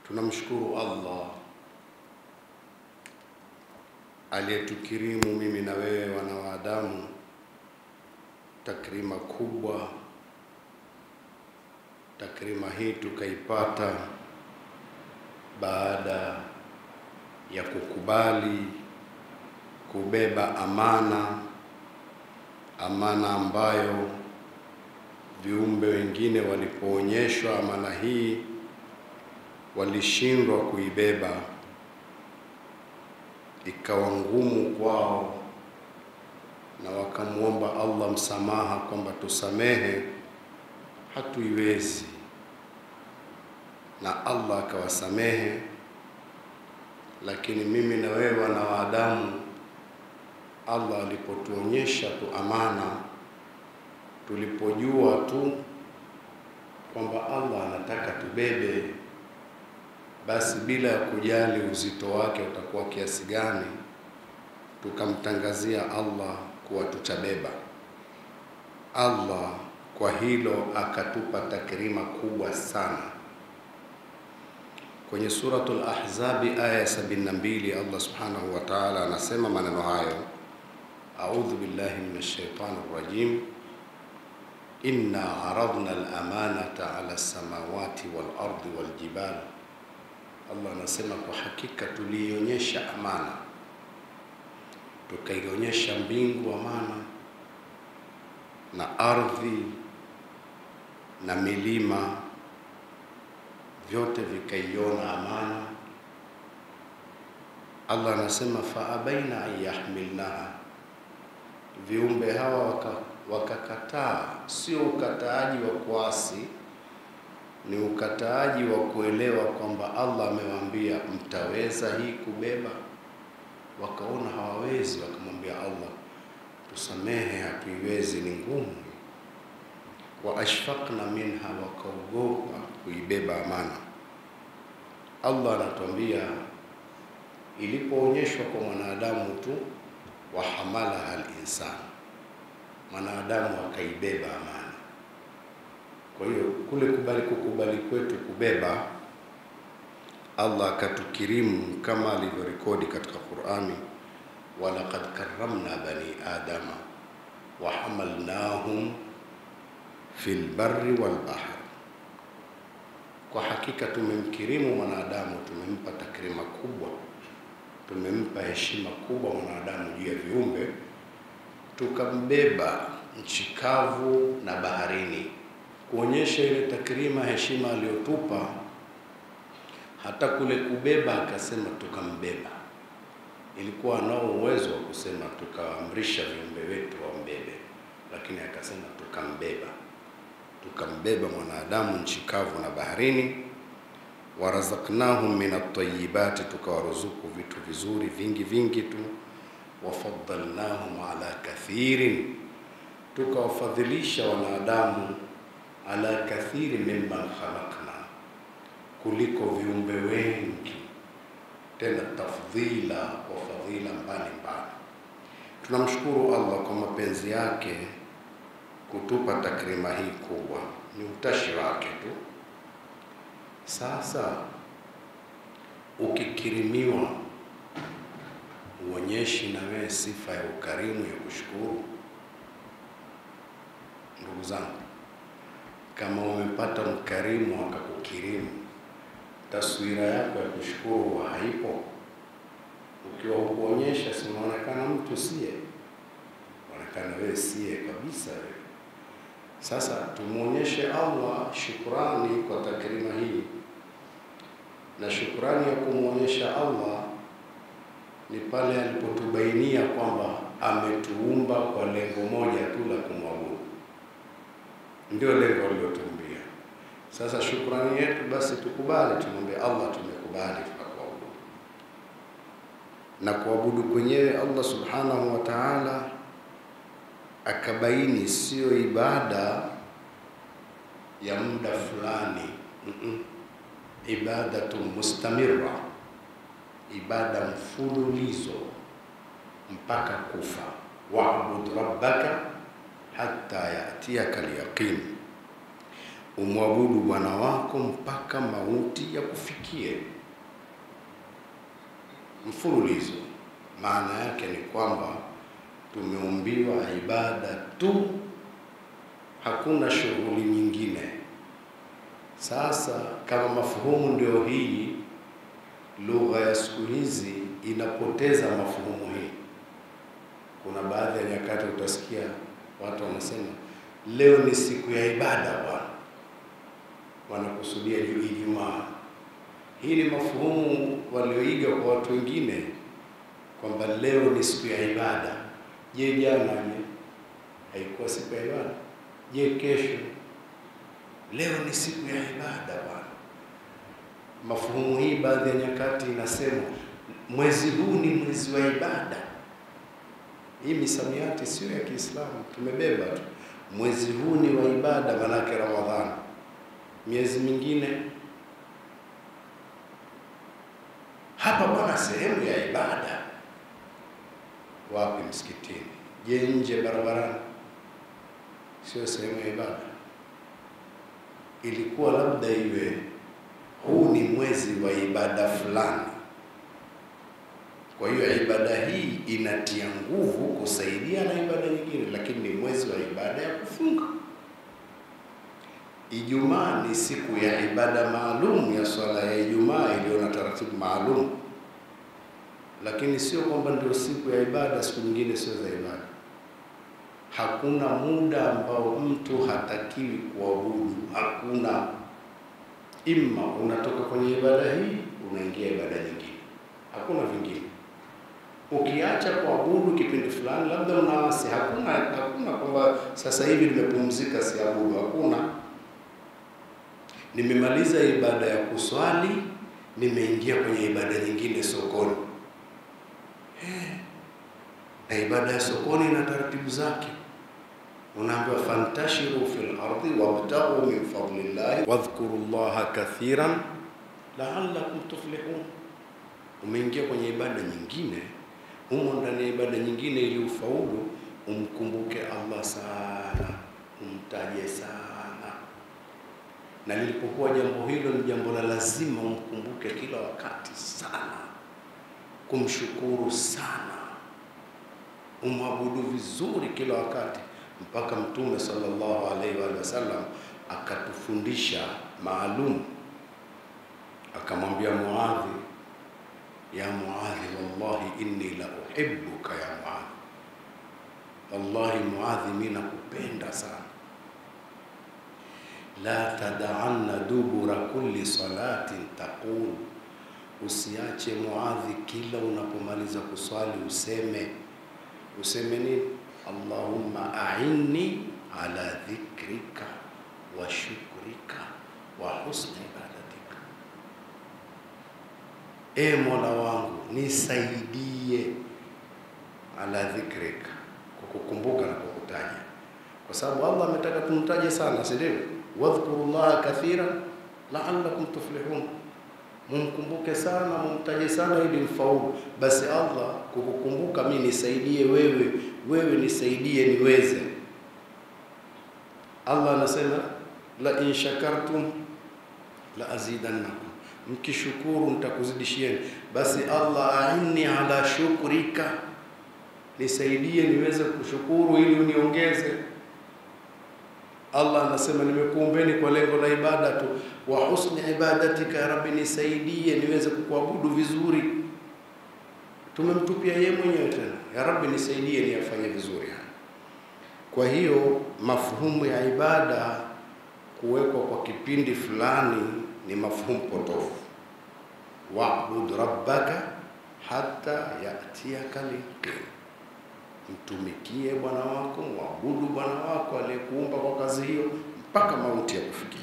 Tunamshukuru Allah aliyetukirimu mimi na wewe wana wa Adamu takrima kubwa. Takrima hii tukaipata baada ya kukubali kubeba amana, amana ambayo viumbe wengine walipoonyeshwa amana hii walishindwa kuibeba, ikawa ngumu kwao, na wakamuomba Allah msamaha kwamba tusamehe, hatuiwezi, na Allah akawasamehe. Lakini mimi na wewe na waadamu, Allah alipotuonyesha tu amana, tulipojua tu kwamba Allah anataka tubebe, basi bila ya kujali uzito wake utakuwa kiasi gani, tukamtangazia Allah kuwa tutabeba. Allah kwa hilo akatupa takrima kubwa sana. Kwenye Suratul Ahzabi aya ya 72 Allah Subhanahu wa Ta'ala anasema maneno hayo: A'udhu billahi minash shaitani rrajim, inna aradna al-amanata ala samawati wal ardi wal jibal. Allah anasema kwa hakika tulionyesha amana, tukaionyesha mbingu amana na ardhi na milima, vyote vikaiona amana. Allah anasema fa abaina an yahmilnaha, viumbe hawa wakakataa. Sio ukataaji wa kuasi, ni ukataaji wa kuelewa kwamba Allah amewaambia mtaweza hii kubeba. Wakaona hawawezi, wakamwambia Allah tusamehe, hatuiwezi, ni ngumu. Wa ashfaqna minha, wakaogopa kuibeba amana. Allah anatuambia ilipoonyeshwa kwa mwanadamu tu, wa hamalaha al-insan, mwanadamu akaibeba amana. Kwa hiyo kule kukubali kwetu kubeba, Allah akatukirimu kama alivyorekodi katika Qur'ani, walaqad karramna bani adama wa hamalnahum fil barri wal bahr. Kwa hakika tumemkirimu mwanadamu, tumempa takrima kubwa, tumempa heshima kubwa mwanadamu juu ya viumbe, tukambeba nchi kavu na baharini, kuonyesha ile takrima, heshima aliyotupa. Hata kule kubeba akasema tukambeba. Ilikuwa nao uwezo wa kusema tukaamrisha viumbe wetu wambebe, lakini akasema tukambeba. Tukambeba mwanadamu nchi kavu na baharini. Warazaqnahum min at-tayyibati, tukawaruzuku vitu vizuri vingi vingi tu. Wafaddalnahum ala kathirin, tukawafadhilisha wanadamu ala kathiri mimman khalaqna, kuliko viumbe wengi, tena tafdhila kwa fadhila mbalimbali. Tunamshukuru Allah kwa mapenzi yake kutupa takrima hii kubwa, ni utashi wake tu. Sasa ukikirimiwa, uonyeshi na wewe sifa ya ukarimu ya kushukuru. Ndugu zangu, kama umepata mkarimu akakukirimu, taswira yako ya kushukuru haipo. Ukiwa hukuonyesha, si unaonekana mtu siye, unaonekana wewe siye kabisa wewe. Sasa tumuonyeshe Allah shukrani kwa takrima hii, na shukrani ya kumuonyesha Allah ni pale alipotubainia kwamba ametuumba kwa lengo moja tu la kumwabudu. Ndio lengo alilotuumbia. Sasa shukrani yetu basi tukubali, tumwambie Allah tumekubali tukakuabudu. Na kuabudu kwenyewe Allah Subhanahu wa Ta'ala akabaini sio ibada ya muda fulani, ibadatu mustamira, ibada mfululizo mpaka kufa. Wa'bud rabbaka hatta ya'tiyaka al-yaqin. Umwabudu Bwana wako mpaka mauti ya kufikie. Mfululizo. Maana yake ni kwamba tumeumbiwa ibada tu, hakuna shughuli nyingine. Sasa kama mafuhumu ndio hii, lugha ya siku hizi inapoteza mafuhumu hii. Kuna baadhi ya nyakati utasikia watu wanasema leo ni siku ya ibada bwana, wanakusudia Ijumaa. Hii ni mafuhumu walioiga kwa watu wengine kwamba leo ni siku ya ibada. Je, jana je haikuwa siku ya ibada? Je, kesho? Leo ni siku ya ibada bwana. Mafuhumu hii baadhi ya nyakati inasema mwezi huu ni mwezi wa ibada. Hii misamiati sio ya Kiislamu, tumebeba tu. Mwezi huu ni wa ibada, manake Ramadhani. Miezi mingine hapa bwana sehemu ya ibada. Wapi? Msikitini. Je, nje barabarani sio sehemu ya ibada? Ilikuwa labda iwe huu ni mwezi wa ibada fulani. Kwa hiyo ibada hii inatia nguvu kusaidia na ibada nyingine, lakini ni mwezi wa ibada ya kufunga. Ijumaa ni siku ya ibada maalum ya swala ya Ijumaa iliyo na taratibu maalum, lakini sio kwamba ndio siku ya ibada, siku nyingine sio za ibada. Hakuna muda ambao mtu hatakiwi kuabudu, hakuna. Imma unatoka kwenye ibada hii unaingia ibada nyingine, hakuna vingine. Ukiacha kuabudu kipindi fulani labda unaasi, hakuna kwamba sasa hivi nimepumzika siabudu, hakuna. Nimemaliza ibada ya kuswali, nimeingia kwenye ibada nyingine sokoni. Na ibada ya sokoni ina taratibu zake. Unaambiwa fantashiru fil ardi wabtaghu min fadlillahi wadhkurullaha kathiran la'allakum tuflihun. Umeingia kwenye ibada nyingine, humo ndani ya ibada nyingine ili ufaulu, umkumbuke Allah sana, umtaje sana. Na lilipokuwa jambo hilo ni jambo la lazima umkumbuke kila wakati sana, kumshukuru sana, umwabudu vizuri kila wakati, mpaka Mtume sallallahu alaihi wa sallam akatufundisha maalum. Akamwambia Muadhi, ya Muadhi, wallahi inni la uhibbuka ya Muadhi, wallahi Muadhi, mimi nakupenda sana. La tad'anna dubura kulli salatin taqul, usiache Muadhi kila unapomaliza kuswali useme. Useme nini? Allahumma a'inni ala dhikrika wa shukrika wa husni ibadatika. E Mola wangu, nisaidie ala dhikrika, kukukumbuka na kukutaja, kwa sababu Allah ametaka tumtaje sana, si ndio? Wadhkurullaha kathira la'allakum tuflihun, mumkumbuke sana, mumtaje sana ili mfaulu. Basi Allah kukukumbuka mimi nisaidie wewe, wewe nisaidie niweze. Allah anasema la in shakartum la azidannakum, mkishukuru nitakuzidishieni. Basi Allah aini ala shukrika, nisaidie niweze kushukuru ili uniongeze. Allah anasema nimekuumbeni kwa lengo la ibada tu, wa husni ibadatika ya Rabbi, nisaidie niweze kukuabudu vizuri. Tumemtupia yeye mwenyewe tena, ya Rabbi nisaidie niyafanye vizuri haya. Kwa hiyo mafuhumu ya ibada kuwekwa kwa kipindi fulani ni mafuhumu potofu. Wa'bud rabbaka hatta ya'tiyaka al-yaqin, mtumikie Bwana wako, muabudu Bwana wako aliyekuumba kwa kazi hiyo mpaka mauti yakufikie.